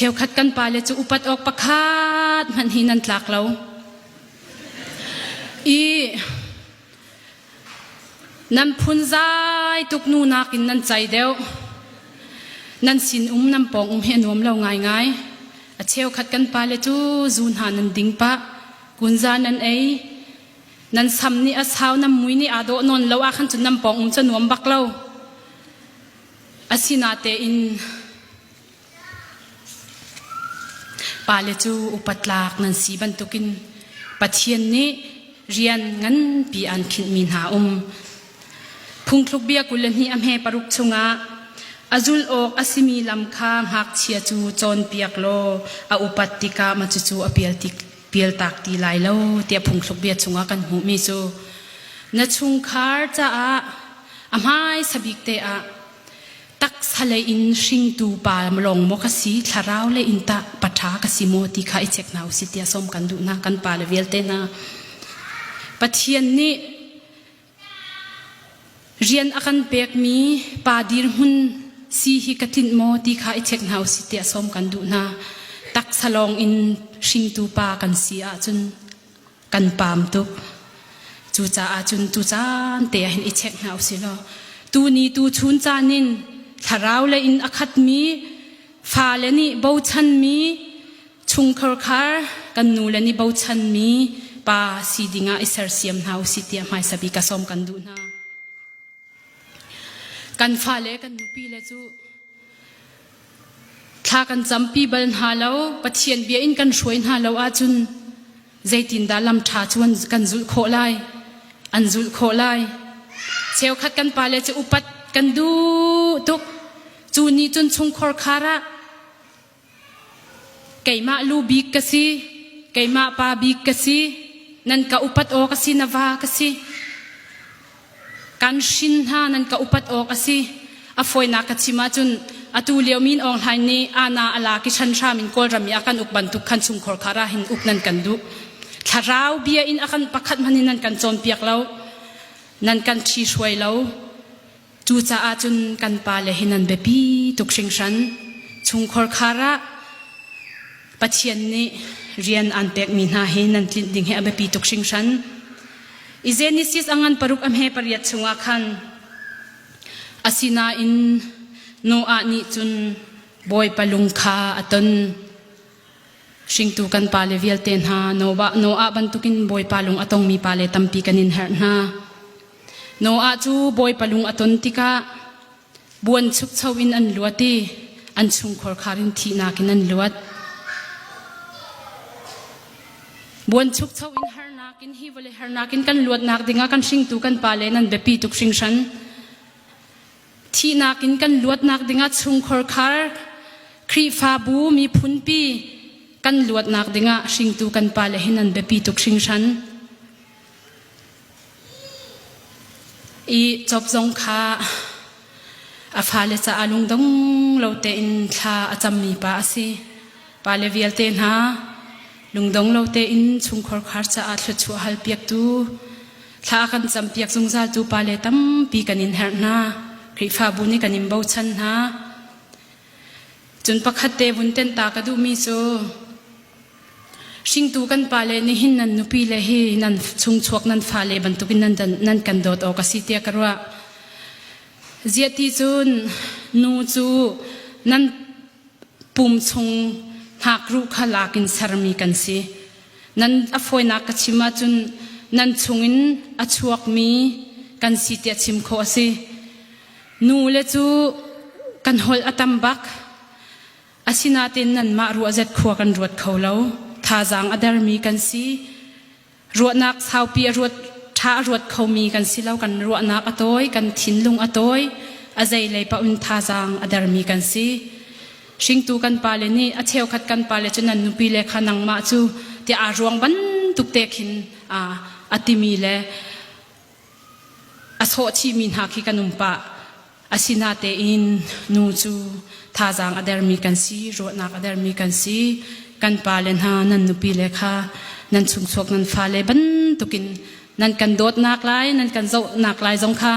Cheukhat kan pale cu upat awk pakhat hmanh hi nan tlak lo. I nan phunzai tuk nu nakin nan cai deuh. Nan sin um nan pawng um hi a nuam lo ngaingai. A cheukhat kan pale cu zu hna nan ding pah, kunza nan ei, nan sam nih a sau nan mui nih aa dawh nawn lo ah khan cun nan pawng um cu nuam bak lo. Asinatein pale cu upatlak nan si bantukin Pathian nih rian nganpi aan khinhmi hna um. Phungthluk bia 22 a hme paruk chungah a zulh awk a simi lam kha ngakchia cu cawnpiak law a upat tikah mah cucu a pial tik pialtak ti lai lo tiah phungthluk bia chungah kan hmuhmi cu na chungkhar caah a hmaisa bik te ah taksa lei in hringtu pa lawng maw ka si thlarau lei in tah paṭha ka si maw ti kha i check hna usih tiah sawm kan duh hna kan pa le vialte hna Pathian nih rian a kan pekmi pa dirhmun si hi ka tlinh maw ti kha i check hna usih tiah sawm kan duh hna taksa lawng in hringtu pa kan si ahcun kan paam tuk. Cucaah cun tu caan te ah hin i check hna usih law tuni tu chun caan in thlarau le in a khatmi fale nih bochanmi chungkhar khar kan nu le nih bochanmi pa si dingah i sersiam hna usih tiah hmaisa bik ka sawm kan duh hna. Kan fale kan nupi le cu thla kan campi bal hna lo, Pathian bia in kan hruai hna lo ahcun zeitindah lam ṭha cu kan zulh khawh lai? An zulh khawh lai. Cheukhat kan pale cu upat kan duh tuk. Cu nih cun chungkhar khar ah Keimah lu bik ka si, keimah pa bik ka si, nan ka upat awk a si, na va ka si. Kan hrin hna nan ka upat awk a si. A fawinak ka chim ahcun atu lio Min Aung Hlaing nih ana a lak i shan hram in Kawlram i a kan uk bantuk khan chungkhar khar ah hin uk nan kan duh. Thlarau bia in a kan pakhat hmanh in nan kan cawnpiak lo. Nan kan ṭhi hruai lo. Cucaah cun kan pale hi nan biapi tuk hringhran. Chungkhar khar ah Pathian nih rian aan pekmi hna hi nan tlinh ding hi a biapi tuk hringhran. I Genesis a ngan paruk a hme pariat chungah khan asinain Noah nih cun Bawipa lung kha a ton. Hringtu kan pale vialte hna Noah, Noah bantukin Bawipa lung a tongmi pale tampi kan in herh hna. Noah cu Bawipa lung a ton tikah buan chukcho in an luat i an chungkhar khar in thihnak in an luat. Buan chukcho in harnak in hi vawlei harnak in kan luatnak dingah kan hringtu kan pale nan biapi tuk hringhran. Thihnak in kan luatnak dingah chungkhar khar Khrihfabu miphunpi kan luatnak dingah hringtu kan pale hin an biapi tuk hringhran. I cop zong kha a fale caah lungdong lo tein thla a cammi pa a si. Pale vialte hna lungdong lo tein chungkhar khar caah thluachuah hal piaktu thla kan campiak zungzaltu pale tampi kan in herh hna. Khrihfabu nih kan in bochan hna. Cun pakhat te vun tenh ta ka duhmi cu Hringtu kan pale nihin nan nupi le hi nan chungchuak nan fale bantukin nan, nan kan dawt awk a si tiah ka ruah. Ziah ti cun nu cu nan pum chung hnakruh kha lak in sermi kan si. Nan a fawinak ka chim ahcun nan chungin a chuakmi kan si tiah chim khawh a si. Nu le cu kan holh a tam bak. Asinain nanmah ruahzet khua kan ruat kho lo. Thazaang a dermi kan si. Ruahnak saupi a ruat ṭha a ruat khomi kan si lo. Kan ruahnak a tawi, kan thinlung a tawi. A zeilei paoh in thazaang a dermi kan si. Hringtu kan pale nih a cheukhat kan pale cu nan nupi le kha nangmah cu tiah aa ruang bantuk te khin a timi le a sawh chihmi hna khi kan um pah. Asinatein nu cu thazaang a dermi kan si, ruahnak a dermi kan si. Kan pale hna nan nupile kha nan chungchuak nan fale bantukin nan kan dawtnak lai, nan kan zohnak lai zong kha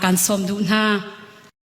kan sawm duh hna.